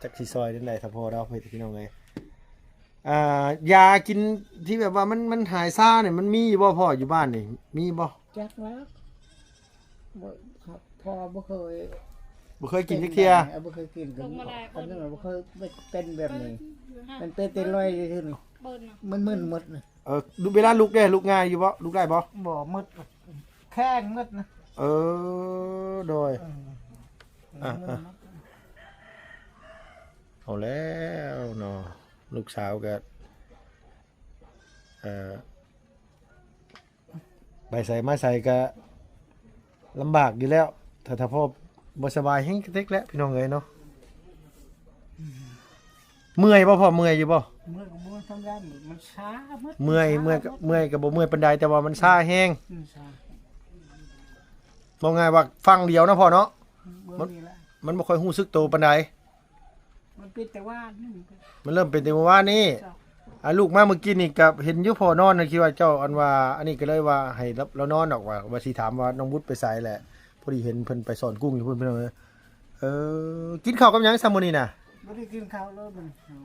ຈັກຊິຊ່ອຍແນວໃດ ຖ້າພໍ່ລາວເຮັດ ພີ່ນ້ອງເອີຍ. ອ່າ ຢາກິນທີ່ແບບວ່າມັນ ມັນຫາຍຊານີ້ ມັນມີຢູ່ບໍ່ພໍ່ ຢູ່ບ້ານນີ້ ມີບໍ່? ຈັກແລ້ວ ບໍ່ ພໍ່ບໍ່ເຄີຍ ບໍ່ເຄີຍກິນຈັກເທື່ອ ເອີ ບໍ່ເຄີຍກິນ ລົງມາຫຼາຍຄົນ ອັນນັ້ນບໍ່ເຄີຍເປັນແບບນີ້ ມັນເປັນແຕ່ລອຍຊື່ໆ ມຶນໆໝົດນະ. ເອີ ເວລາລຸກເດ້ ລຸກງ່າຍຢູ່ບໍ່? ລຸກໄດ້ບໍ່? ບໍ່ ໝົດ ແຂງໝົດນະ. ເອີ ໂດຍ ເອີ ອ່າ ມຶນໆໝົດ ອ່າ ເອົາແລ້ວເນາະ ລູກສາວກໍ ເອີ ໄປໃສມາໃສກໍລຳບາກຢູ່ແລ້ວ ຖ້າ ຖ້າພໍ່ບໍ່ສະບາຍແຮງກະເຕັກແຫຼະ ພີ່ນ້ອງເອີຍເນາະ. ເມື່ອຍບໍ່ພໍ່ ເມື່ອຍຢູ່ບໍ່? ເມື່ອຍກໍບໍ່ທຳດາ ມັນຊາໝົດ ເມື່ອຍ ຊາ ເມື່ອຍກໍ ເມື່ອຍກໍບໍ່ເມື່ອຍປານໃດ ແຕ່ວ່າມັນຊາແຮງ ອືມ ຊາ ເວົ້າງ່າຍວ່າຝັ່ງດຽວເນາະພໍ່ເນາະ ເບິ່ງ ມັນ ນີ້ລະ ມັນບໍ່ຄ່ອຍຮູ້ສຶກໂຕປານໃດ. ມັນເປັນແຕ່ວານນີ້ ມັນເລີ່ມເປັນແຕ່ມື້ວານນີ້. ເຈົ້າ ອ່າ ລູກມາມື້ກີ້ນີ້ກໍເຫັນຢູ່ພໍ່ນອນ ຄິດວ່າເຈົ້າ ອັນວ່າ ອັນນີ້ກໍເລີຍວ່າໃຫ້ລາວ ລາວນອນດອກ ວ່າ ວ່າຊິຖາມວ່ານ້ອງບຸດໄປໃສແຫຼະ ພໍດີເຫັນເພິ່ນໄປສອນກຸ້ງຢູ່ພຸ້ນ ພີ່ນ້ອງເອີຍ. ເອີ ກິນເຂົ້າກັບຫຍັງຊະມື້ນີ້ນະ? ບໍ່ໄດ້ກິນເຂົ້າເລີຍມື້ນີ້.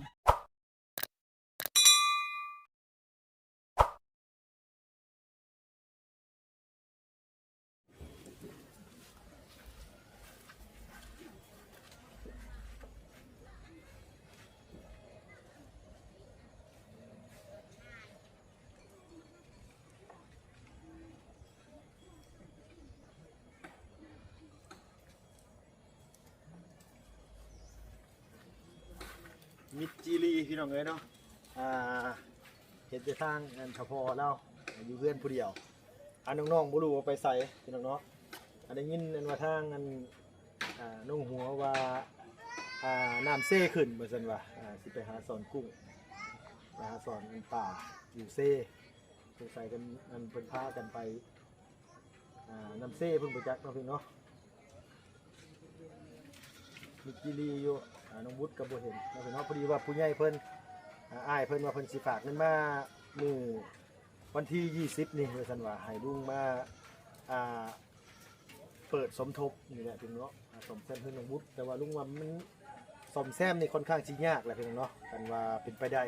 ມິດຈີຣີ ພີ່ນ້ອງເອີຍເນາະ ອ່າ ເຫັນແຕ່ທາງອັນທະພໍ່ລາວຢູ່ເຮືອນຜູ້ດຽວ ອັນນ້ອງໆບໍ່ຮູ້ວ່າໄປໃສ ພີ່ນ້ອງເນາະ. ອັນໄດ້ຍິນອັນວ່າທາງອັນ ອ່າ ນ້ອງຫົວວ່າ ອ່າ ນ້ຳເຊຂຶ້ນ ວ່າຊັ້ນວ່າ ອ່າ ຊິໄປຫາສອນກຸ້ງ ໄປຫາສອນອັນປາຢູ່ເຊ ສົງໄສກັນ ອັນເພິ່ນພາກັນໄປ ອ່າ ນ້ຳເຊເພິ່ນບໍ່ຈັກເນາະ ພີ່ນ້ອງເນາະ. ມີກິລີຢູ່ ອ່າ ນ້ອງບຸດກໍບໍ່ເຫັນເນາະ ພີ່ນ້ອງເນາະ. ພໍດີວ່າຜູ້ໃຫຍ່ເພິ່ນ ອ່າ ອ້າຍເພິ່ນວ່າເພິ່ນຊິຝາກເງິນມາມື້ວັນທີຊາວຫົກນີ້ ວ່າຊັ້ນວ່າ ໃຫ້ລຸງມາ ອ່າ ເປີດສົມທົບນີ້ແຫຼະ ພີ່ນ້ອງເນາະ ອ່າ ສ້ອມແຊມເຮືອນນ້ອງບຸດ. ແຕ່ວ່າລຸງວ່າມັນສ້ອມແຊມນີ້ຄ່ອນຂ້າງຊິຍາກແຫຼະ ພີ່ນ້ອງເນາະ ຄັນວ່າເປັນໄປໄດ້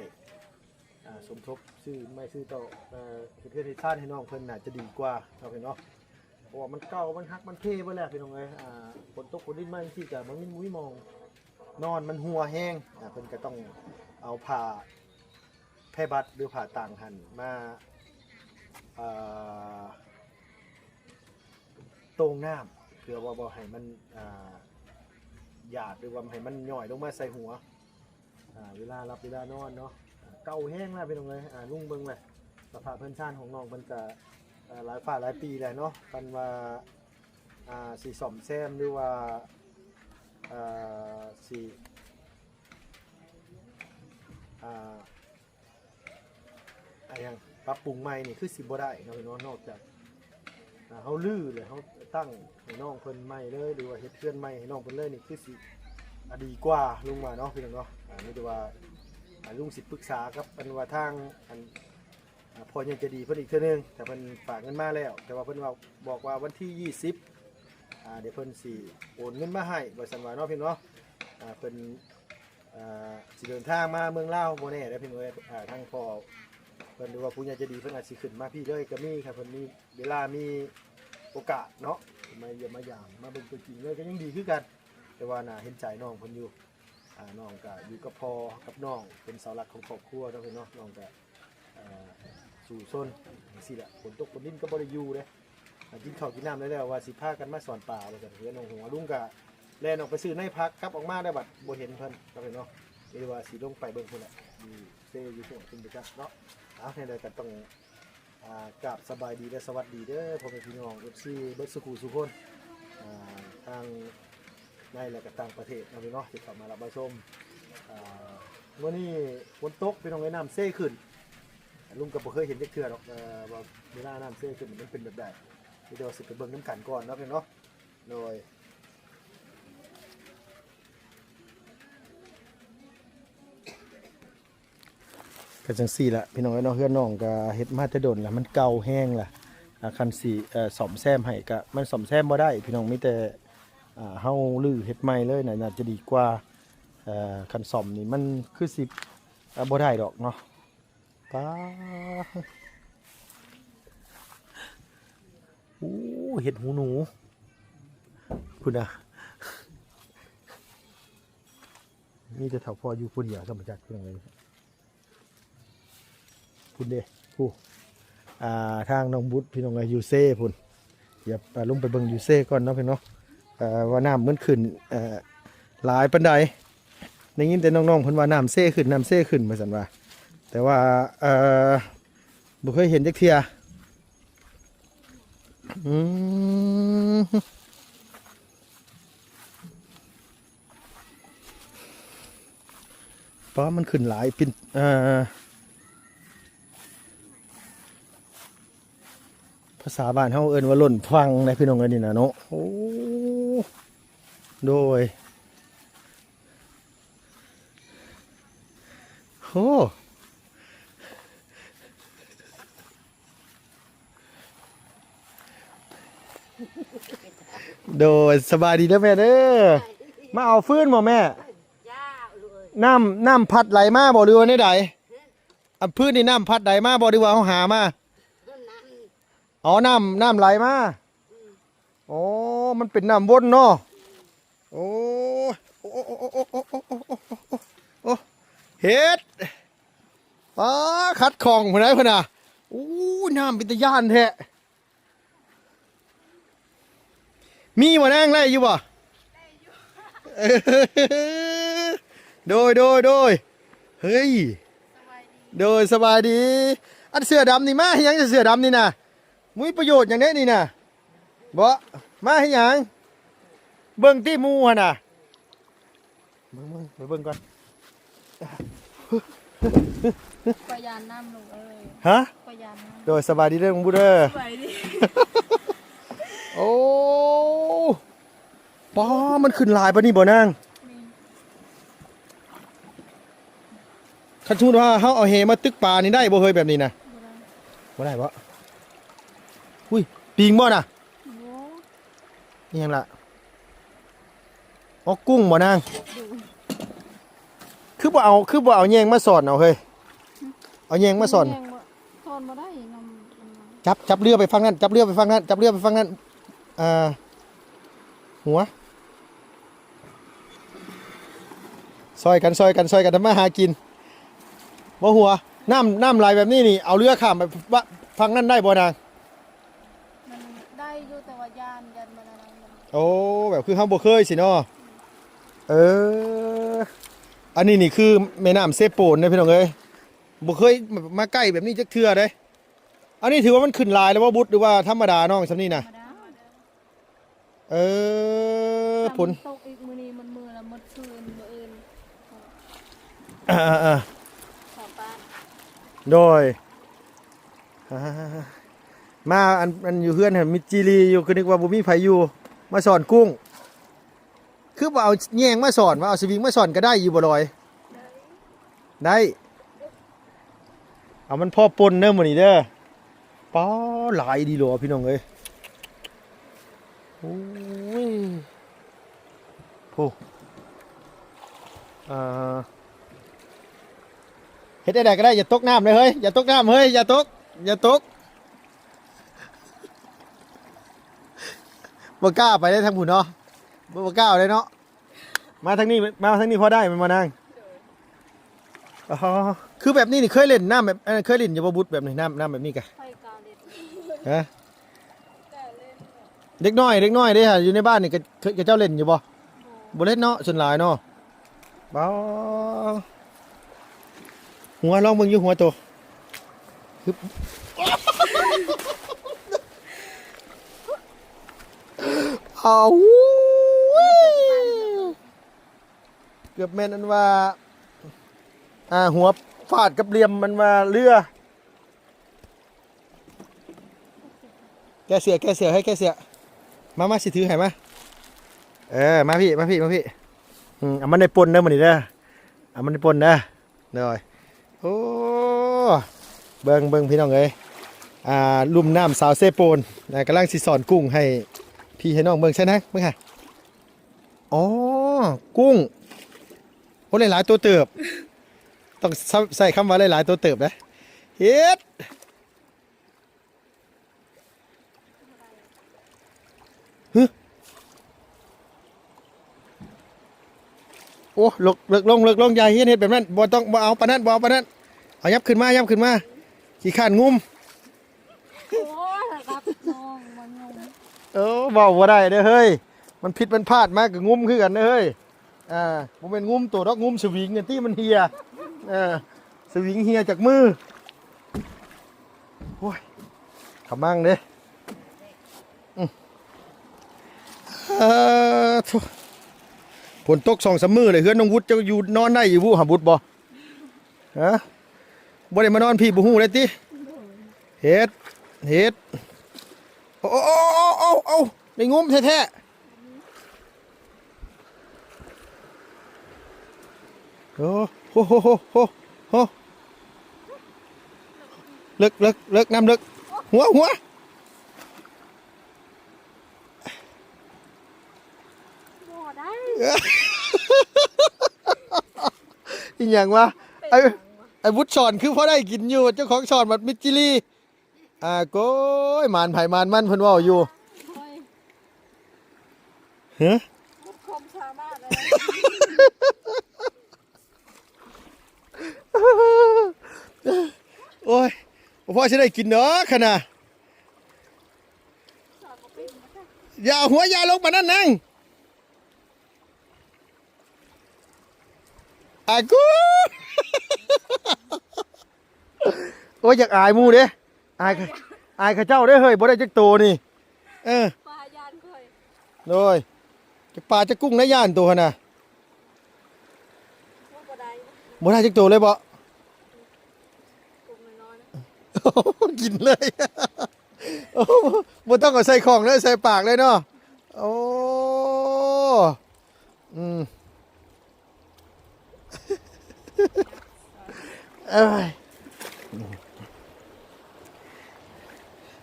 ອ່າ ສົມທົບຊື້ໄມ້ຊື້ຕອກ ເອີ ເຮັດເຮືອນເຮັດຊານໃຫ້ນ້ອງເພິ່ນໜ້າຈະດີກວ່າເນາະ ພີ່ນ້ອງເນາະ. ເພາະວ່າມັນເກົ່າ ມັນຫັກ ມັນເພເບິດແລ້ວ ພີ່ນ້ອງເອີຍ. ອ່າ ຝົນຕົກຝົນລິນມາຈັ່ງຊີ້ກໍບໍ່ມີ ບໍ່ມີໝ່ອງນອນ ມັນຮົ່ວແຮງ. ອ່າ ເພິ່ນກໍຕ້ອງເອົາຜ້າແພບັດ ຫຼື ຜ້າຕ່າງຫັ້ນມາ ອ່າ ໂຕ່ງນ້ຳ ເພື່ອວ່າບໍ່ໃຫ້ມັນ ອ່າ ຢາດ ຫຼືວ່າໃຫ້ມັນຍ້ອຍລົງມາໃສ່ຫົວ ອ່າ ເວລາຫຼັບເວລານອນເນາະ. ອ່າ ເກົ່າແຮງແລ້ວ ພີ່ນ້ອງເອີຍ. ອ່າ ລຸງເບິ່ງແຫຼະ ສະພາບເຮືອນຊານຂອງນ້ອງເພິ່ນກະ ອ່າ ຫຼາຍຟ້າຫຼາຍປີແລ້ວເນາະ. ຄັນວ່າ ອ່າ ຊິສ້ອມແຊມ ຫຼືວ່າ ອ່າ ຊິ ອ່າ ອາຫຍັງ ປັບປຸງໃໝ່ນີ້ຄືຊິບໍ່ໄດ້ເນາະ ພີ່ນ້ອງເນາະ. ນອກຈາກ ອ່າ ເຮົາຮື້ແລ້ວເຮົາຕັ້ງໃຫ້ນ້ອງເພິ່ນໃໝ່ເລີຍ ຫຼືວ່າເຮັດເຮືອນໃໝ່ໃຫ້ນ້ອງເພິ່ນເລີຍນີ້ ຄືຊິ ອາ ດີກວ່າ ລຸງວ່າເນາະ ພີ່ນ້ອງເນາະ. ອ່າ ມີແຕ່ວ່າ ອ່າ ລຸງຊິປຶກສາກັບ ອັນວ່າທາງ ອັນ ອ່າ ພໍ່ໃຫຍ່ໃຈດີເພິ່ນອີກເທື່ອໜຶ່ງ ຖ້າເພິ່ນຝາກເງິນມາແລ້ວ. ແຕ່ວ່າເພິ່ນວ່າ ບອກວ່າວັນທີຊາວຫົກ ອ່າ ດຽວເພິ່ນຊິໂອນເງິນມາໃຫ້ ວ່າຊັ້ນວ່າເນາະ ພີ່ນ້ອງເນາະ. ອ່າ ເພິ່ນ ອ່າ ຊິເດີນທາງມາເມືອງລາວ ບໍ່ແນ່ເດີ ພີ່ນ້ອງເອີຍ. ອ່າ ທາງພໍ່ເພິ່ນ ຫຼືວ່າຜູ້ໃຫຍ່ໃຈດີເພິ່ນອາດຊິຂຶ້ນມາພີ້ເລີຍກໍມີ. ຖ້າເພິ່ນມີເວລາ ມີໂອກາດເນາະ ມາຢ້ຽມມາຢາມ ມາເບິ່ງຕົວຈິງເລີຍກໍຍັງດີຄືກັນ. ແຕ່ວ່າໜ້າເຫັນໃຈນ້ອງເພິ່ນຢູ່. ອ່າ ນ້ອງກໍຢູ່ກັບພໍ່ກັບນ້ອງ ເປັນເສົາຫຼັກຂອງຄອບຄົວເນາະ ພີ່ນ້ອງເນາະ. ນ້ອງກໍ ອ່າ ສູ້ຊົນຈັ່ງຊີ້ແຫຼະ. ຝົນຕົກຝົນລິນກໍບໍ່ໄດ້ຢູ່ເດ້. ອ່າ ກິນເຂົ້າກິນນ້ຳແລ້ວ ວ່າຊິພາກັນມາສອນປາ ວ່າຊັ້ນ ເຮືອນນ້ອງຫົວ. ລຸງກໍແລ່ນອອກໄປຊື້ໃນຜັກ ກັບອອກມາໄດ້ບັດບໍ່ເຫັນເພິ່ນເນາະ ພີ່ນ້ອງເນາະ. ຫຼືວ່າຊິລົງໄປເບິ່ງພຸ້ນແຫຼະ ຢູ່ເຊຢູ່ຫົວ ເພິ່ນບໍ່ຈັກເນາະ. ເອົາ ແນວໃດກໍຕ້ອງ ອ່າ ກາບສະບາຍດີ ແລະ ສະຫວັດດີເດີ ພໍ່ແມ່ພີ່ນ້ອງ ເອັຟຊີ ເບິດສູ່ຄູ່ສູ່ຄົນ ອ່າ ທາງໃນ ແລະ ກໍຕ່າງປະເທດເນາະ ພີ່ນ້ອງເນາະ ທີ່ເຂົ້າມາຮັບມາຊົມ. ອ່າ ມື້ນີ້ຝົນຕົກ ພີ່ນ້ອງເອີຍ ນ້ຳເຊຂຶ້ນ. ລຸງກໍບໍ່ເຄີຍເຫັນຈັກເທື່ອດອກ ເອີ ວ່າເວລານ້ຳເຊຂຶ້ນມັນເປັນແບບໃດ. ມີແຕ່ວ່າຊິໄປເບິ່ງນຳກັນກ່ອນເນາະ ພີ່ນ້ອງເນາະ. ໂດຍ ກໍຈັ່ງຊີ້ແຫຼະ ພີ່ນ້ອງເອີຍເນາະ. ເຮືອນນ້ອງກໍເຮັດມາແຕ່ດົນລະ ມັນເກົ່າແຮງລະ. ອ່າ ຄັນຊິ ເອີ ສ້ອມແຊມໃຫ້ກໍມັນສ້ອມແຊມບໍ່ໄດ້ ພີ່ນ້ອງ. ມີແຕ່ ອ່າ ເຮົາຮື້ເຮັດໃໝ່ເລີຍນະ ໜ້າຈະດີກວ່າ. ເອີ ຄັນສ້ອມນີ້ມັນຄືຊິ ເອີ ບໍ່ໄດ້ດອກເນາະ. ປ້າ ໂອ້ ເຫັດຫູໜູ ພຸ້ນນະ. ມີແຕ່ເຖົ້າພໍ່ຢູ່ຜູ້ດຽວ ສຳມະຈັກເພິ່ນເລີຍ. ພຸ້ນເດ້ ຜູ້ ອ່າ ທາງນ້ອງບຸດ ພີ່ນ້ອງເອີຍ ຢູ່ເຊພຸ້ນ. ດຽວ ອ່າ ລົງໄປເບິ່ງຢູ່ເຊກ່ອນເນາະ ພີ່ນ້ອງເນາະ ເອີ ວ່ານ້ຳມັນຂຶ້ນ ເອີ ຫຼາຍປານໃດ. ໄດ້ຍິນແຕ່ນ້ອງໆເພິ່ນວ່ານ້ຳເຊຂຶ້ນ ນ້ຳເຊຂຶ້ນ ວ່າຊັ້ນວ່າ ແຕ່ວ່າ ເອີ ບໍ່ເຄີຍເຫັນຈັກເທື່ອ. ອືມ ປ້າ ມັນຂຶ້ນຫຼາຍ ເປັນ ເອີ ພາສາບ້ານເຮົາເອີ້ນວ່າລົ້ນຝັ່ງນະ ພີ່ນ້ອງເອີຍ ນີ້ນະເນາະ. ໂອ້ ໂດຍ ໂອ້ ໂດຍ ສະບາຍດີເດີແມ່ເດີ. ມາເອົາຟືນບໍ່ແມ່? ນ້ຳ ນ້ຳພັດໄຫຼມາບໍ່ ຫຼືວ່າແນວໃດ? ອັນຟືນນີ້ນ້ຳພັດໄຫຼມາບໍ່ ຫຼືວ່າເຮົາຫາມາ? ອໍ ນ້ຳ ນ້ຳໄຫຼມາ. ອໍ ມັນເປັນນ້ຳວົນເນາະ. ໂອ້ ໂອ້ ເຫັດ ປ້າ ຂັດຂ້ອງພຸ້ນໃດພຸ້ນນະ. ໂອ້ ນ້ຳເປັນຕາຢ້ານແທ້. ມີບໍ່ນາງ ໄດ້ຢູ່ບໍ່? ໂດຍ ໂດຍ ໂດຍ ເຮີ້ຍ ໂດຍ ສະບາຍດີ. ອັນເສື້ອດຳນີ້ມາເຮັດຫຍັງ? ເສື້ອດຳນີ້ນະ ມີປະໂຫຍດຫຍັງເດ້ນີ້ນະ? ບໍ່ ມາເຮັດຫຍັງ? ເບິ່ງຕິໝູ່ຫັ້ນນະ. ເບິ່ງ ເບິ່ງ ໄປເບິ່ງກ່ອນ. ຂ້ອຍຢ້ານນ້ຳລູກເອີຍ. ຮະ? ຂ້ອຍຢ້ານນ້ຳ. ໂດຍ ສະບາຍດີເດີ ນ້ອງບຸດເດີ. ສະບາຍດີ. ໂອ້ ປ້າ ມັນຂຶ້ນຫຼາຍປານນີ້ບໍ່ນາງ? ແມ່ນ. ຄັນສົມມຸດວ່າເຮົາເອົາແຫມາຕຶກປານີ້ໄດ້ບໍ່ເຮີ້ຍ ແບບນີ້ນະ? ບໍ່ໄດ້. ບໍ່ໄດ້ບໍ? ອຸ້ຍ ປິງບໍນະ? ບໍ່. ອີຫຍັງລະ? ອໍ ກຸ້ງບໍນາງ? ໂດຍ. ຄືບໍ່ເອົາ ຄືບໍ່ເອົາແຍງມາສອນເອົາເຮີ້ຍ? ຫຶ? ເອົາແຍງມາສອນ? ແຍງບໍ່ ສອນບໍ່ໄດ້ ນ້ຳ ນ້ຳ ຈັບ ຈັບເຮືອໄປຝັ່ງນັ້ນ ຈັບເຮືອໄປຝັ່ງນັ້ນ ຈັບເຮືອໄປຝັ່ງນັ້ນ. ອ່າ ຫົວ ຊ່ອຍກັນ ຊ່ອຍກັນ ຊ່ອຍກັນທຳມາຫາກິນ. ບໍ່ຫົວ ນ້ຳ ນ້ຳໄຫຼແບບນີ້ນີ້ ເອົາເຮືອຂ້າມໄປຝັ່ງນັ້ນໄດ້ບໍ່ນາງ? ມັນໄດ້ຢູ່ ແຕ່ວ່າຢ້ານ ຢ້ານມັນອັນນັ້ນ ມັນ ໂອ້ ແບບຄືເຮົາບໍ່ເຄີຍຊີ້ເນາະ. ເອີ ອັນນີ້ນີ້ຄືແມ່ນ້ຳເຊໂປນເດ້ພີ່ນ້ອງເອີຍ. ບໍ່ເຄີຍມາໃກ້ແບບນີ້ຈັກເທື່ອເດ້. ອັນນີ້ຖືວ່າມັນຂຶ້ນຫຼາຍແລ້ວບໍ່ບຸດ ຫຼືວ່າທຳມະດານ້ອງ ສ່ຳນີ້ນະ? ທຳມະດາ. ເອີ ຝົນຕົກອີກ ມື້ນີ້ມັນມືລະໝົດຄືນ ມື້ອື່ນ ອ່າໆໆ ເຂົ້າບ້ານ. ໂດຍ ອ່າ ມາອັນ ອັນຢູ່ເຮືອນຫັ້ນມິດຈີລີຢູ່ ຄືນຶກວ່າບໍ່ມີໃຜຢູ່ ມາສອນກຸ້ງ. ຄືບໍ່ເອົາແຍງມາສອນ ວ່າເອົາສະວິງມາສອນກໍໄດ້ຢູ່ບໍ່ລອຍ? ໄດ້ ເອົາມັນພໍປົ່ນເດີມື້ນີ້ເດີ. ປ້າ ຫຼາຍດີຫຼໍພີ່ນ້ອງເອີຍ. ໂອ້ຍ ໂອ້ ອ່າ ເຮັດແນວໃດກໍໄດ້ ຢ່າຕົກນ້ຳເດີເຮີ້ຍ ຢ່າຕົກນ້ຳເຮີ້ຍ ຢ່າຕົກ ຢ່າຕົກ. ບໍ່ກ້າໄປເດ້ທາງພຸ້ນເນາະ ບໍ່ ບໍ່ກ້າເດ້ເນາະ. ມາທາງນີ້ ມາທາງນີ້ພໍໄດ້ແມ່ນບໍ່ນາງ? ໂດຍ. ອໍ ຄືແບບນີ້ນີ້ເຄີຍຫຼິ້ນນ້ຳແບບ ເອີ ເຄີຍຫຼິ້ນຢູ່ບໍ່ບຸດ ແບບນີ້ ນ້ຳ ນ້ຳແບບນີ້ກະ? ຂ້ອຍກໍຫຼິ້ນ. ຮະ? ກໍຫຼິ້ນ. ເດັກນ້ອຍ ເດັກນ້ອຍເດ້ ຢູ່ໃນບ້ານນີ້ ເຂົາ ເຂົາເຈົ້າຫຼິ້ນຢູ່ບໍ່? ບໍ່. ບໍ່ຫຼິ້ນເນາະ ສ່ວນຫຼາຍເນາະ. ບໍ່ ຫົວ ລອງເບິ່ງຢູ່ຫົວໂຕ. ຮຶບ ເອົາ ເກືອບແມ່ນອັນວ່າ ອ່າ ຫົວຟາດກັບຫຼ່ຽມ ມັນວ່າເຮືອ. ແກ້ເສື້ອ ແກ້ເສື້ອ ໃຫ້ແກ້ເສື້ອ. ມາ ມາ ຊິຖືໃຫ້ ມາ. ເອີ ມາພີ້ ມາພີ້ ມາພີ້. ອືມ ເອົາມັນໄດ້ປົນເດີມື້ນີ້ເດີ ເອົາມັນໄດ້ປົນເດີ. ໂດຍ ໂອ້ ເບິ່ງ ເບິ່ງ ພີ່ນ້ອງເອີຍ ອ່າ ລຸ່ມນ້ຳສາວເຊໂປນ ອ່າ ກຳລັງຊິສອນກຸ້ງໃຫ້ພີ່ໃຫ້ນ້ອງເບິ່ງ. ໃສ່ນາງ ເບິ່ງຫາ. ອໍ ກຸ້ງ ໂອ້ ຫຼາຍໆໂຕເຕີບ ຕ້ອງໃຊ້ຄຳວ່າຫຼາຍໆໂຕເຕີບເດ້ ເຮັດ ຮຶ ໂອ້ ເລິກ ເລິກລົງ ເລິກລົງ ຢ່າເຮັດ ເຮັດແບບນັ້ນ ບໍ່ຕ້ອງ ບໍ່ເອົາປານນັ້ນ ບໍ່ເອົາປານນັ້ນ ເອົາ ຫຍັບຂຶ້ນມາ ຫຍັບຂຶ້ນມາ ຂີ້ຄ້ານງຸມ. ໂອ້ຍ ເອີ ເວົ້າບໍ່ໄດ້ເດີເຮີ້ຍ ມັນຜິດມັນພາດມາກໍງຸມຄືກັນເດີເຮີ້ຍ ອ່າ ບໍ່ແມ່ນງຸມໂຕດອກ ງຸມສະວິງຫັ້ນຕິ ມັນເຫ່ຍ ເອີ ສະວິງເຫ່ຍຈາກມື ໂອ້ຍ ຂະມັງເດ້ ອື ເອີ ໂທ້ ຝົນຕົກສອງສາມມື້ເລີຍ ເຮືອນນ້ອງວຸດເຈົ້າຢູ່ນອນໄດ້ຢູ່ບໍ່ ຫາບຸດບໍ່? ຮະ ບໍ່ໄດ້ມານອນພີ້ ບໍ່ຮູ້ເລີຍຕິ? ເຮັດ ເຮັດ ໂອ້ ໂອ້ ໄດ້ງຸມແທ້ໆ ໂອ້ ໂຮ ໂຮ ເລິກ ເລິກ ເລິກ ນ້ຳເລິກ ຫົວ ຫົວ. ບໍ່ໄດ້ ອີຫຍັງວະ ໄອ້ ໄອ້ບຸດສອນຄືພໍໄດ້ກິນຢູ່ ເຈົ້າຂອງສອນບັດມິດຈີລີ ອ່າ ໂກຍ ໝານໃຜໝານມັນ ເພິ່ນເວົ້າຢູ່ ໂອ້ຍ ຮະ ໝົດຄວາມສາມາດແລ້ວ ໂອ້ຍ ບໍ່ພໍຊິໄດ້ກິນດອກຫັ້ນນະ ຢ່າເອົາຫົວ ຢ່າລົງປານນັ້ນນາງ ອາກູ ໂອ້ຍ ຢາກອາຍໝູ່ເດ້ ອາຍ ອາຍເຂົາເຈົ້າເດ້ເຮີ້ຍ ບໍ່ໄດ້ຈັກໂຕນີ້ ເອີ ປາຢ້ານຂ້ອຍ ໂດຍ ຈັກປາຈັກກຸ້ງນະ ຢ້ານໂຕຫັ້ນນະ ໂອ້ ບໍ່ໄດ້ ບໍ່ໄດ້ຈັກໂຕເລີຍບໍ? ກຸ້ງນ້ອຍໆ ກິນເລີຍ ໂອ້ ບໍ່ຕ້ອງເອົາໃສ່ຂ້ອງເລີຍ ໃສ່ປາກເລີຍເນາະ ໂອ້ ອືມ ເອີຍ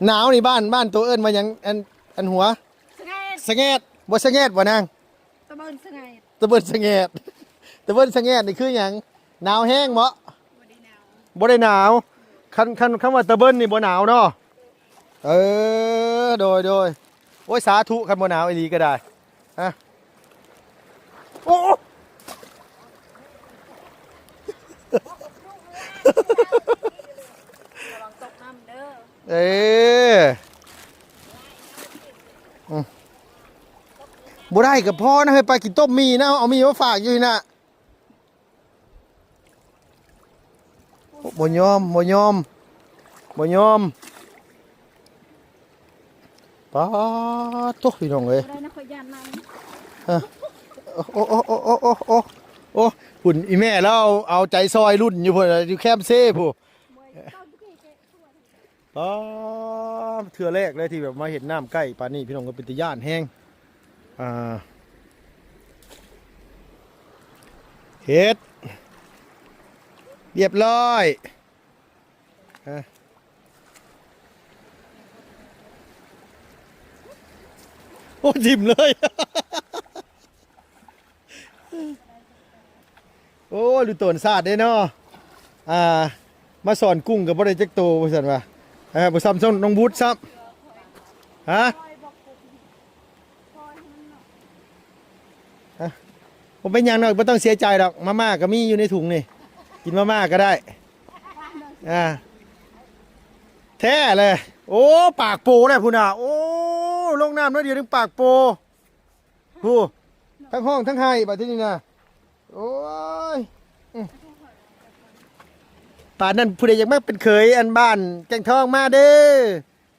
ໜາວນີ້ ບ້ານ ບ້ານໂຕເອີ້ນວ່າຫຍັງ? ອັນ ອັນຫົວ ສະແງດ ສະແງດ ບໍ່ສະແງດບໍ່ນາງ? ຕະເບິ່ນສະແງດ ຕະເບິ່ນສະແງດ ຕະເບິ່ນສະແງດນີ້ຄືຫຍັງ? ໜາວແຮງບໍ່? ບໍ່ໄດ້ໜາວ ບໍ່ໄດ້ໜາວ ຄັນ ຄັນ ຄຳວ່າຕະເບິ່ນນີ້ບໍ່ໜາວເນາະ ເອີ ໂດຍ ໂດຍ ໂອ້ຍ ສາທຸ ຄັນບໍ່ໜາວອີ່ຫຼີກໍໄດ້ ຮະ ໂອ້ ລະວັງຕົກນ້ຳເດີ ເອີ ອືມ ບໍ່ໄດ້ກໍພໍນະ ເຮີ້ຍ ໄປກິນຕົ້ມໝີ່ນະ ເອົາໝີ່ມາຝາກຢູ່ນີ້ນະ ບໍ່ຍອມ ບໍ່ຍອມ ບໍ່ຍອມ ປາດໂທ້ ພີ່ນ້ອງເອີຍ ບໍ່ໄດ້ນະ ຂ້ອຍຢ້ານນຳ ຮະ ໂອ້ ໂອ້ ພຸ້ນ ອີ່ແມ່ລາວເອົາໃຈຊ່ອຍລຸ້ນຢູ່ພຸ້ນ ຢູ່ແຄມເຊພຸ້ນ ປາດ ເທື່ອແລກເລີຍທີ່ແບບມາເຫັນນ້ຳໃກ້ປານນີ້ ພີ່ນ້ອງ ກໍເປັນຕາຢ້ານແຮງ ອ່າ ເຮັດ ລຽບຮ້ອຍ ຮະ ໂອ້ ຖິ້ມເລີຍ. ໂອ້ຍ ລຸ້ນໂຕນຊາດເດ້ເນາະ ອ່າ ມາສອນກຸ້ງກໍບໍ່ໄດ້ຈັກໂຕວ່າຊັ້ນວ່າ ເອີ ບໍ່ຊ້ຳນ້ອງບຸດຊ້ຳ ຮະ ຮະ ບໍ່ເປັນຫຍັງດອກ ບໍ່ຕ້ອງເສຍໃຈດອກ ມາມ່າກໍມີຢູ່ໃນຖົງນີ້ ກິນມາມ່າກໍໄດ້ ອ່າ ແທ້ແຫຼະ ໂອ້ ປາກໂປແລ້ວພຸ້ນນະ ໂອ້ ລົງນ້ຳໜ້ອຍດຽວໜຶ່ງປາກໂປ. ຜູ້ ທັງຮ້ອງທັງໄຫ້ບາດທີນີ້ນະ ໂອ້ຍ ອືມ ປານນັ້ນຜູ້ໃດຢາກມາເປັນເຂີຍອັນບ້ານແກ້ງທອງມາເດີ້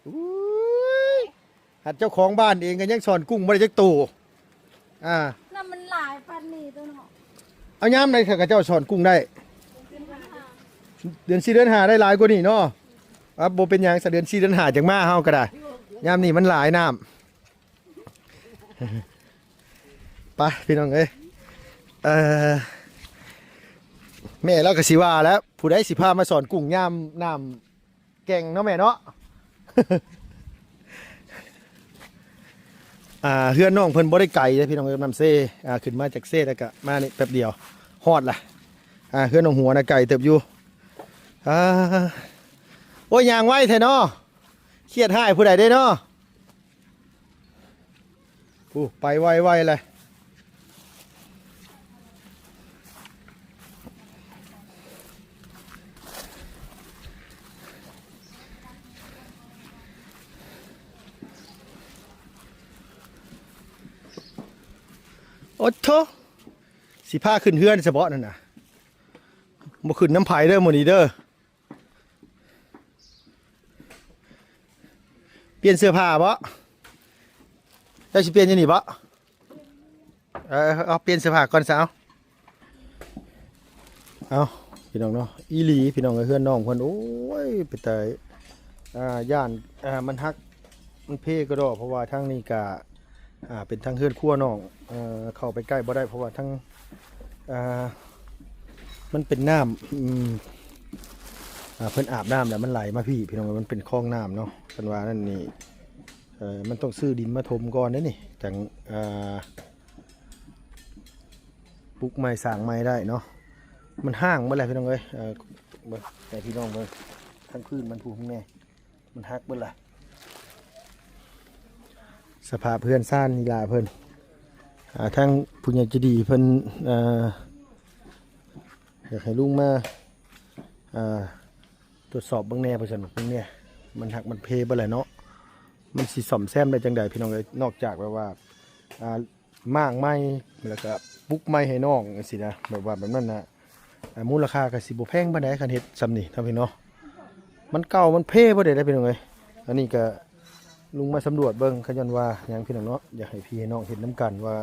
ໂອ້ຍ ຫາເຈົ້າຂອງບ້ານເອງກໍຍັງສອນກຸ້ງບໍ່ໄດ້ຈັກໂຕ ອ່າ ນ້ຳມັນຫຼາຍປານນີ້ຕົວະເນາະ ເອົາຍາມໃດເຂົາເຈົ້າສອນກຸ້ງໄດ້ ເດືອນສີ່ເດືອນຫ້າ ເດືອນສີ່ເດືອນຫ້າໄດ້ຫຼາຍກວ່ານີ້ເນາະ ອ່າ ບໍ່ເປັນຫຍັງ ສະເດືອນສີ່ເດືອນຫ້າຈັ່ງມາເຮົາກໍໄດ້ ຍາມນີ້ມັນຫຼາຍນ້ຳ. ໄປພີ່ນ້ອງເອີຍ ເອີ ແມ່ລາວກໍຊິວ່າແລ້ວ ຜູ້ໃດຊິພາມາສອນກຸ້ງຍາມນ້ຳແກ່ງເນາະແມ່ເນາະ ອ່າ ເຮືອນນ້ອງເພິ່ນບໍ່ໄດ້ໄກເດ້ພີ່ນ້ອງເອີຍ ນ້ຳເຊ ອ່າ ຂຶ້ນມາຈາກເຊແລ້ວກໍມານີ້ແປັບດຽວ ຮອດລະ ອ່າ ເຮືອນໜອງຫົວນະໄກເຕີບຢູ່. ອ່າ ໂອ້ຍ ຍ່າງໄວແທ້ເນາະ ຄຽດຮ້າຍຜູ້ໃດເດ້ເນາະ. ໂອ້ ໄປໄວໆ ເລີຍ. ໂອ້ໂທ້ ຊິພາຂຶ້ນເຮືອນຊະເບາະນັ້ນນະ ບໍ່ຂຶ້ນນຳໃຜເດີມື້ນີ້ເດີ. ປ່ຽນເສື້ອຜ້າເບາະ? ເຈົ້າຊິປ່ຽນຢູ່ນີ້ເບາະ? ເອີ ເອົາ ປ່ຽນເສື້ອຜ້າກ່ອນຊະ ເອົາ ເອົາ ພີ່ນ້ອງເນາະ ອີ່ຫຼີພີ່ນ້ອງເອີຍ ເຮືອນນ້ອງເພິ່ນ ໂອ້ຍ ເປັນຕາ ອ່າ ຢ້ານ ອ່າ ມັນຫັກ ມັນເພກະດໍ້ ເພາະວ່າທາງນີ້ກະ ອ່າ ເປັນທາງເຮືອນຄົວນ້ອງ ເອີ ເຂົ້າໄປໃກ້ບໍ່ໄດ້ ເພາະວ່າທາງ ອ່າ ມັນເປັນນ້ຳ ອືມ ອ່າ ເພິ່ນອາບນ້ຳແລ້ວມັນໄຫຼມາພີ້ ພີ່ນ້ອງເອີຍ ມັນເປັນຄອງນ້ຳເນາະ ເພິ່ນວ່ານັ້ນນີ້ ເອີ ມັນຕ້ອງຊື້ດິນມາຖົມກ່ອນເດ້ນີ້ ຈັ່ງ ອ່າ ປຸກໃໝ່ສ້າງໃໝ່ໄດ້ເນາະ. ມັນຮ້າງເບິດແລ້ວ ພີ່ນ້ອງເອີຍ ເອີ ເບິ່ງ ໃຫ້ພີ່ນ້ອງເບິ່ງ ທາງພື້ນມັນພຸ້ນແດ່ ມັນຫັກເບິດລະ. ສະພາບເຮືອນຊານນີ້ລະເພິ່ນ ອ່າ ທາງຜູ້ໃຫຍ່ໃຈດີເພິ່ນ ເອີ ຢາກໃຫ້ລຸງມາ ອ່າ ກວດສອບເບິ່ງແດ່ ວ່າຊັ້ນ ເບິ່ງແດ່ ມັນຫັກມັນເພເບິດແລ້ວເນາະ ມັນຊິສ້ອມແຊມໄດ້ຈັ່ງໃດ ພີ່ນ້ອງເອີຍ ນອກຈາກແບບວ່າ ອ່າ ມ້າງໃໝ່ ແລ້ວກະປຸກໃໝ່ໃຫ້ນ້ອງຈັ່ງຊີ້ນະ ແບບວ່າແບບນັ້ນນະ ອ່າ ມູນລະຄ່າກະຊິບໍ່ແພງປານໃດ ຄັນເຮັດຊ່ຳນີ້ເນາະພີ່ເນາະ ມັນເກົ່າມັນເພເບິດເດ້ພີ່ນ້ອງເອີຍ. ອັນນີ້ກະລຸງມາສຳຫຼວດເບິ່ງ ຂະຍ້ອນວ່າຫຍັງພີ່ນ້ອງເນາະ ຢາກໃຫ້ພີ່ໃຫ້ນ້ອງເຫັນນຳກັນວ່າ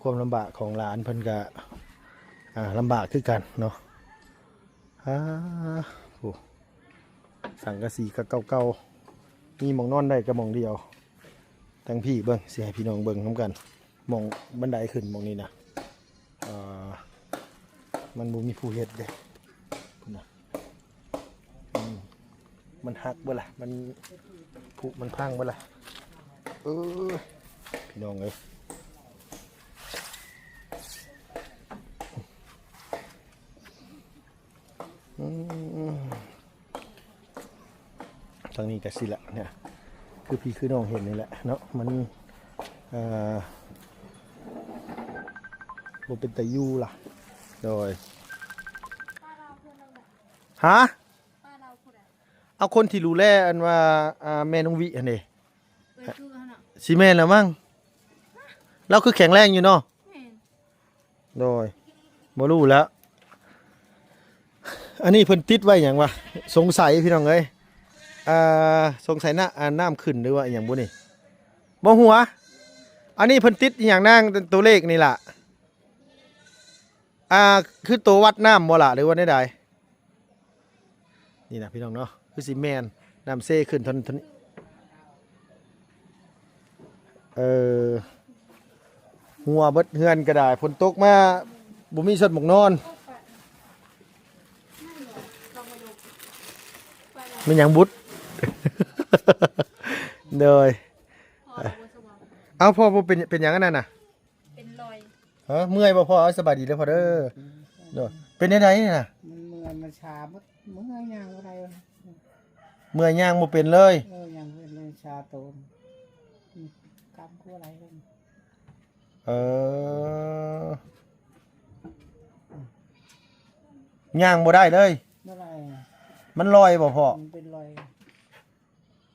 ຄວາມລຳບາກຂອງຫຼານເພິ່ນກະ ອ່າ ລຳບາກຄືກັນເນາະ. ອ່າ ໂອ້ ສັງກະສີກະເກົ່າໆ ມີໝ່ອງນອນໄດ້ກະໝ່ອງດຽວ. ທາງພີ້ເບິ່ງ ຊິໃຫ້ພີ່ນ້ອງເບິ່ງນຳກັນ ໝ່ອງບັນໄດຂຶ້ນໝ່ອງນີ້ນະ ເອີ ມັນບໍ່ມີຜູ້ເຮັດເດ້ ພຸ້ນນະ ອືມ ມັນຫັກເບິດລະ ມັນຜຸມັນພັງເບິດລະ ເອີ ພີ່ນ້ອງເອີຍ. ອືມ ທາງນີ້ກະຊິລະເນຍ ຄືພີ່ຄືນ້ອງເຫັນນີ້ແຫຼະເນາະ ມັນ ເອີ ບໍ່ເປັນຕາຢູ່ລະ ໂດຍ ຮະ ເອົາຄົນທີ່ດູແລອັນວ່າ ອ່າ ແມ່ນ້ອງວິຫັ້ນເດ ຊິແມ່ນລະມັ້ງ ລາວຄືແຂງແຮງຢູ່ເນາະ. ໂດຍ ບໍ່ຮູ້ແລ້ວ ອັນນີ້ເພິ່ນຕິດໄວ້ຫຍັງວະ ສົງໄສພີ່ນ້ອງເອີຍ ອ່າ ສົງໄສນະ ອ່າ ນ້ຳຂຶ້ນຫຼືວ່າອີ່ຫຍັງບຸນີ້ ບໍ່ຮູ້ຫວາ. ອັນນີ້ເພິ່ນຕິດອີ່ຫຍັງນາງ ຕົວເລກນີ້ລະ ອ່າ ຄືໂຕວັດນ້ຳບໍ່ລະ ຫຼືວ່າແນວໃດ? ນີ້ນະພີ່ນ້ອງເນາະ ຄືຊິແມ່ນ ນ້ຳເຊຂຶ້ນເທົ່ານັ້ນເທົ່ານີ້ ເອີ ຮົ່ວເບິດເຮືອນກະດາຍ ຝົນຕົກມາບໍ່ມີສ່ວນໝົກນອນ ແມ່ນຫຍັງບຸດ ໂດຍ ເອົາ ພໍ່ບໍ່ເປັນ ເປັນຫຍັງອັນນັ້ນນະ? ເປັນລອຍ ຮະ ເມື່ອຍບໍ່ພໍ່? ເອົາ ສະບາຍດີເດີພໍ່ເດີ ໂດຍ ເປັນແນວໃດນີ້ນະ? ມັນເມື່ອຍ ມັນຊາເບິດ ເມື່ອຍຍ່າງບໍ່ໄດ້ ເມື່ອຍຍ່າງບໍ່ເປັນເລີຍ ເອີ ຍ່າງບໍ່ເປັນເລີຍ ຊາໂຕ ອືມ ກຳບໍ່ໄດ້ເລີຍ ເອີ ຍ່າງບໍ່ໄດ້ເລີຍ ບໍ່ໄດ້ ມັນລອຍບໍ່ພໍ່? ມັນເປັນລອຍ.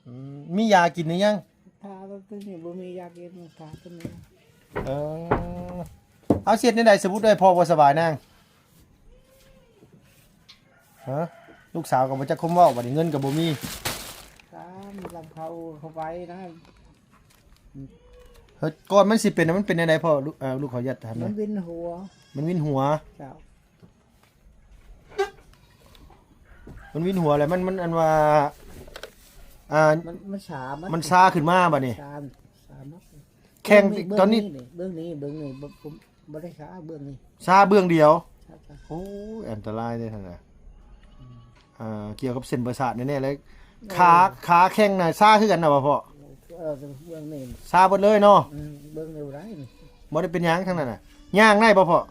ອືມ ມີຢາກິນຫຼືຍັງ? ຖ້າຕົວນີ້ບໍ່ມີຢາກິນ ຖ້າຕົວນີ້ ເອີ ເອົາ ຊິເຮັດແນວໃດ ສົມມຸດໄດ້ພໍ່ບໍ່ສະບາຍນາງ? ຮະ ລູກສາວກໍບໍ່ຈັກຄວາມເວົ້າ ບາດນີ້ເງິນກໍບໍ່ມີ ຕາມລຳເຂົາເຂົ້າໄປນະ ເຮີ້ຍ ກ່ອນມັນຊິເປັນນະ ມັນເປັນແນວໃດພໍ່? ລູກ ເອີ ລູກຂໍອະນຸຍາດຖາມ ມັນວິນຫົວ ມັນວິນຫົວ ເຈົ້າ. ມັນວິນຫົວແຫຼະ ມັນ ມັນອັນວ່າ ອ່າ ມັນ ມັນຊາ ມັນຊາຂຶ້ນມາບາດນີ້ ຊາ ຊາເນາະ ແຂ້ງ ເບື້ອງນີ້ ຕອນນີ້ ເບື້ອງນີ້ ເບື້ອງນີ້ ເບື້ອງນີ້ ບໍ່ ບໍ່ໄດ້ຊາ ເບື້ອງນີ້ ຊາເບື້ອງດຽວ ຊາ ຊາ ໂອ້ຍ ອັນຕະລາຍເດ້ຫັ້ນນະ ອືມ ອ່າ ກ່ຽວກັບເສັ້ນປະສາດແນ່ໆເລີຍ ເອີ ຂາ ຂາແຂ້ງນະຊາຄືກັນນະບໍ່ພໍ່? ເອີ ເບື້ອງນີ້ ຊາເບິດເລີຍເນາະ ອືມ ເບິ່ງແນວໃດນີ້ ບໍ່ໄດ້ເປັນຫຍັງທັງນັ້ນນະ ຍ່າງໄດ້ບໍ່ພໍ່?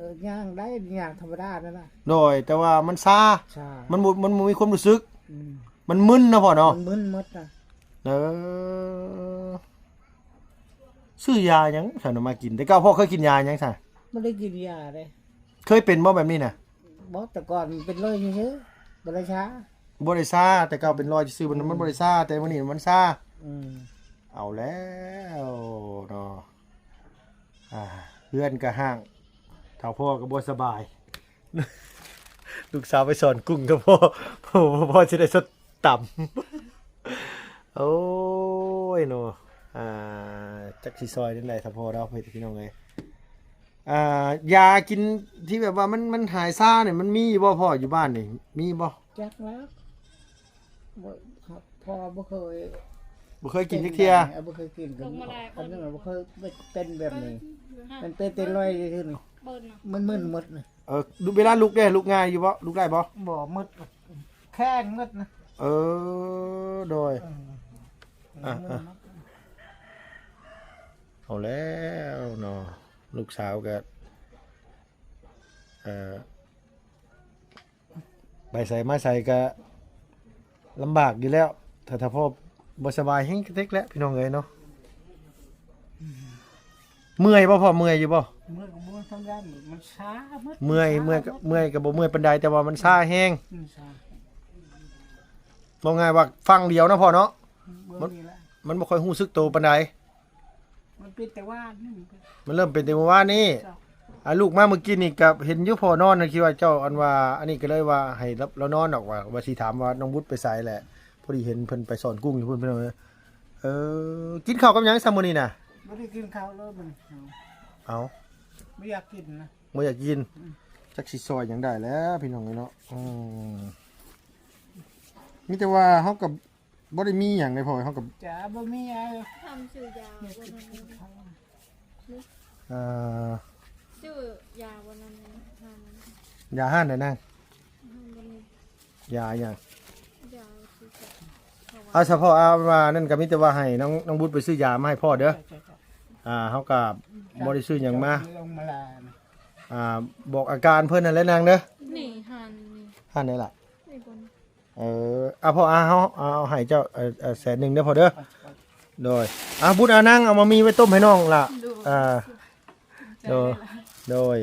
ເອີ ຍ່າງໄດ້ ຍ່າງທຳມະດານັ້ນນະ. ໂດຍ ແຕ່ວ່າມັນຊາ ຊາ ມັນບໍ່ ມັນບໍ່ມີຄວາມຮູ້ສຶກ ອືມ ມັນມຶນເນາະພໍ່ເນາະ ມັນມຶນໝົດນະ. ເອີ ຊື້ຢາຫຍັງຊັ້ນມາກິນ? ແຕ່ເກົ່າພໍ່ເຄີຍກິນຢາຫຍັງຊັ້ນ? ບໍ່ໄດ້ກິນຢາເດ້. ເຄີຍເປັນບໍ່ແບບນີ້ນະ? ບໍ່ ແຕ່ກ່ອນເປັນລອຍຊື່ໆ ບໍ່ໄດ້ຊາ. ບໍ່ໄດ້ຊາ ແຕ່ເກົ່າເປັນລອຍຊື່ໆ ມັນ ອືມ ມັນບໍ່ໄດ້ຊາ ແຕ່ມື້ນີ້ມັນຊາ. ອືມ ເອົາແລ້ວເນາະ ອ່າ ເຮືອນກະຮ້າງ ເຖົ້າພໍ່ກະບໍ່ສະບາຍ ລູກສາວໄປສອນກຸ້ງກັບພໍ່ ພໍ່ ພໍ່ຊິໄດ້ຊົດຕຳ. ໂອ້ຍເນາະ ອ່າ ຈັກຊິຊ່ອຍແນວໃດ ເຖົ້າພໍ່ເນາະ ພີ່ນ້ອງເອີຍ. ອ່າ ຢາກິນທີ່ແບບວ່າມັນ ມັນຫາຍຊານີ້ ມັນມີຢູ່ບໍ່ພໍ່ ຢູ່ບ້ານນີ້ ມີບໍ່? ຈັກແລ້ວ ບໍ່ ພໍ່ບໍ່ເຄີຍ ບໍ່ເຄີຍກິນຈັກເທື່ອ. ເອີ ບໍ່ເຄີຍກິນ ອັນນັ້ນບໍ່ເຄີຍເປັນແບບນີ້ ມັນເປັນແຕ່ລອຍຊື່ໆ ມັນມຶນໝົດນະ. ເອີ ເວລາລຸກເດ້ ລຸກງ່າຍຢູ່ບໍ່? ລຸກໄດ້ບໍ່? ບໍ່ ໝົດ ແຂງໝົດນະ. ເອີ ໂດຍ ເອີ ອ່າ ເອົາແລ້ວເນາະ ລູກສາວກະ ເອີ ໄປໃສມາໃສກະລຳບາກຢູ່ແລ້ວ ຖ້າ ຖ້າພໍ່ບໍ່ສະບາຍແຮງກະເຕັກແຫຼະ ພີ່ນ້ອງເອີຍເນາະ. ເມື່ອຍບໍ່ພໍ່ ເມື່ອຍຢູ່ບໍ່? ເມື່ອຍກະບໍ່ທັນໄດ້ ມັນຊາໝົດ ເມື່ອຍ ຊາ ເມື່ອຍກະ ເມື່ອຍກະບໍ່ເມື່ອຍປານໃດ ແຕ່ວ່າມັນຊາແຮງ ອືມ ຊາ. ເວົ້າງ່າຍວ່າຝັ່ງດຽວເນາະພໍ່ເນາະ ມັນ ມັນບໍ່ຄ່ອຍຮູ້ສຶກໂຕປານໃດ. ມັນເປັນແຕ່ວານນີ້ ມັນເລີ່ມເປັນແຕ່ມື້ວານນີ້. ເຈົ້າ ອ່າ ລູກມາມື້ກີ້ນີ້ກະເຫັນຢູ່ພໍ່ນອນ ຄິດວ່າເຈົ້າ ອັນວ່າ ອັນນີ້ກະເລີຍວ່າໃຫ້ລາວ ລາວນອນດອກ ວ່າ ວ່າຊິຖາມວ່ານ້ອງບຸດໄປໃສແຫຼະ ພໍດີເຫັນເພິ່ນໄປສອນກຸ້ງຢູ່ພຸ້ນ ພີ່ນ້ອງເອີຍ. ເອີ ກິນເຂົ້າກັບຫຍັງຊະມື້ນີ້ນະ? ບໍ່ໄດ້ກິນເຂົ້າເລີຍມື້ນີ້ ເອົ້າ ບໍ່ຢາກກິນນະ ບໍ່ຢາກກິນ ອືມ ຈັກຊິຊ່ອຍຫຍັງໄດ້ແຫຼະ ພີ່ນ້ອງເອີຍເນາະ. ອືມ ມີແຕ່ວ່າເຮົາກະ ບໍ່ໄດ້ມີຫຍັງເດ້ພໍ່ ເຮົາກະ ຈ້າ ບໍ່ມີຫຍັງ ທຳຊື້ຢາບໍ່ນັ້ນ ເອີ ຊື້ຢາບໍ່ນັ້ນ ຢາຮ້ານໃດນາງ? ຢາຫຍັງ? ຢາ ເອົາສະເພາະ ເອົາວ່ານັ້ນກະມີແຕ່ວ່າໃຫ້ນ້ອງ ນ້ອງບຸດໄປຊື້ຢາມາໃຫ້ພໍ່ເດີ. ອ່າ ເຮົາກະບໍ່ໄດ້ຊື້ຫຍັງມາ ອ່າ ບອກອາການເພິ່ນຫັ້ນແຫຼະນາງເດີ. ນີ້ຮ້ານນີ້ ຮ້ານໃດລະ? ນີ້ ເອີ ອ່າ ພໍ່ ອ່າ ເຮົາເອົາໃຫ້ເຈົ້າ ເອີ ແສນໜຶ່ງເດີພໍ່ເດີ. ໂດຍ ອ່າ ບຸດ ອ່າ ນາງເອົາໝາກມີໄວ້ຕົ້ມໃຫ້ນ້ອງລະ. ອ່າ ໂດຍ ໂດຍ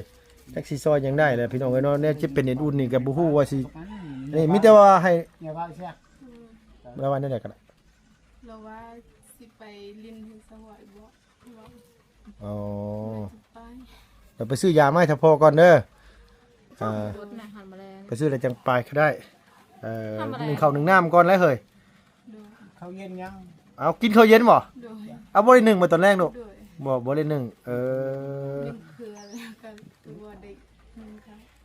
ຈັກຊິຊ່ອຍຫຍັງໄດ້ແຫຼະ ພີ່ນ້ອງເອີຍເນາະ. ແນວເຈັບເປັນເອັນອຸ່ນນີ້ກະບໍ່ຮູ້ວ່າຊິ ນີ້ມີແຕ່ວ່າໃຫ້ ລະວ່າແນວໃດກະໄດ້ ລະວ່າຊິໄປຫຼິ້ນຢູ່ສະຫວາຍບໍ່. ອໍ ໄປ ໄປຊື້ຢາມາໃຫ້ເຖົ້າພໍ່ກ່ອນເດີ. ອ່າ ໄປຊື້ແລ້ວຈັ່ງໄປກະໄດ້. ເອີ ໜຶ້ງເຂົ້າໜຶ້ງນ້ຳກ່ອນແຫຼະເຮີ້ຍ. ເຂົ້າເຢັນຍັງ? ເອົາ ກິນເຂົ້າເຢັນບໍ່? ເອົາ ບໍ່ໄດ້ໜຶ້ງບໍ່ຕອນແລງລູກ? ບໍ່ ບໍ່ໄດ້ໜຶ້ງ. ເອີ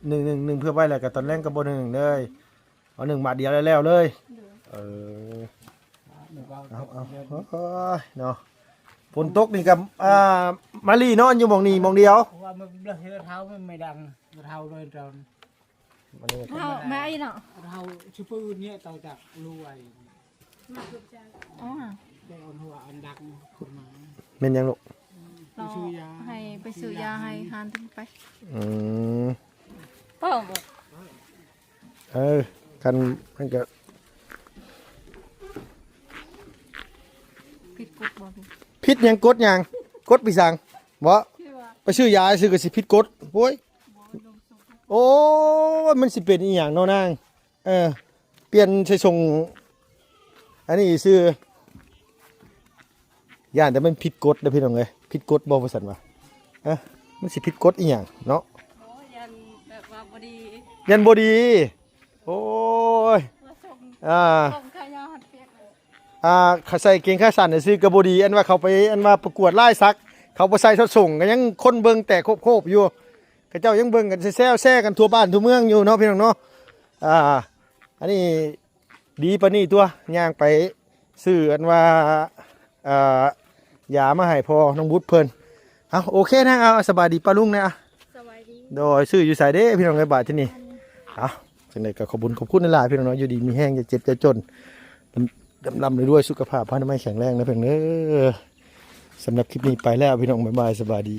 ໜຶ້ງ ໜຶ້ງ ໜຶ້ງເພື່ອໄວ້ແລ້ວກະຕອນແລງກະບໍ່ໜຶ້ງເລີຍ. ເອົາໜຶ້ງບາດດຽວແລ້ວເລີຍ. ເອີ ເອົາ ເອົາ ໂອ້ຍເນາະ ຝົນຕົກນີ້ກະ ອ່າ ມາລີນອນຢູ່ໝ່ອງນີ້ໝ່ອງດຽວ. ເພາະວ່າມັນເຮືອເຖົ້າມັນໄມ່ດັງ ເຖົ້າເລີຍຕອນ ເຖົ້າມາອີກເນາະ ເຖົ້າຊິປືນເນຍ ຕໍ່ຈາກລວຍ ມາຄືຈັກ ອໍ ແຕ່ອັນຫົວອັນດັງຂຶ້ນມາ. ແມ່ນຫຍັງລູກ? ອືມ ໃຫ້ໄປຊື້ຢາໃຫ້ຮ້ານເພິ່ນໄປ. ອືມ ພໍ່ບອກ ເອີ ຄັນມັນກະຜິດກົດບໍ່? ຜິດຫຍັງ ກົດຫຍັງ ກົດໄປສັງບໍ່? ໄປຊື້ຢາຊື່ກະຊິຜິດກົດ. ໂອ້ຍ ໂອ້ຍ ມັນຊິເປັນອີ່ຫຍັງເນາະນາງ? ເອີ ປ່ຽນໃສ່ສົ່ງອັນນີ້ຊື່ ຢ້ານແຕ່ມັນຜິດກົດເດີພີ່ນ້ອງເອີຍ. ຜິດກົດບໍ່ວ່າຊັ້ນຫວາ? ຮະ ມັນຊິຜິດກົດອີ່ຫຍັງເນາະ? ໂອ້ ຢ້ານແບບວ່າບໍ່ດີ ຢ້ານບໍ່ດີ. ໂອ້ຍ ອ່າ ສົ່ງຂາຍາວຫັ້ນປຽກເລີຍ. ອ່າ ເຂົາໃສ່ເກງຂາສັ້ນຊື່ກະບໍ່ດີ ອັນວ່າເຂົາໄປ ອັນວ່າປະກວດລາຍສັກ ເຂົາບໍ່ໃສ່ຊອດສົ້ງກະຍັງຄົນເບິ່ງແຕກໂຄບໆຢູ່. ເຂົາເຈົ້າຍັງເບິ່ງກັນແຊວໆ ແຊກັນທົ່ວບ້ານທົ່ວເມືອງຢູ່ເນາະ ພີ່ນ້ອງເນາະ. ອ່າ ອັນນີ້ດີປານນີ້ຕົວະ ຍ່າງໄປຊື້ອັນວ່າ ອ່າ ຢາມາໃຫ້ພໍ່ນ້ອງບຸດເພິ່ນ. ເອົາ ໂອເຄນາງ ເອົາ ສະບາຍດີປ້າລຸງແດ່. ສະບາຍດີ. ໂດຍ ຊື້ຢູ່ໃສເດ້ພີ່ນ້ອງເອີຍ ບາດທີນີ້. ເອົາ ຈັ່ງໃດກະຂອບຄຸນ ຂອບຄຸນຫຼາຍໆ ພີ່ນ້ອງເນາະ ຢູ່ດີມີແຮງ ຢ່າເຈັບຢ່າຈົນ ລ່ຳໆລວຍໆ ສຸຂະພາບພະນາໄມແຂງແຮງເດີພີ່ນ້ອງເດີ. ສຳລັບຄລິບນີ້ໄປແລ້ວພີ່ນ້ອງ ບາຍບາຍ ສະບາຍດີ.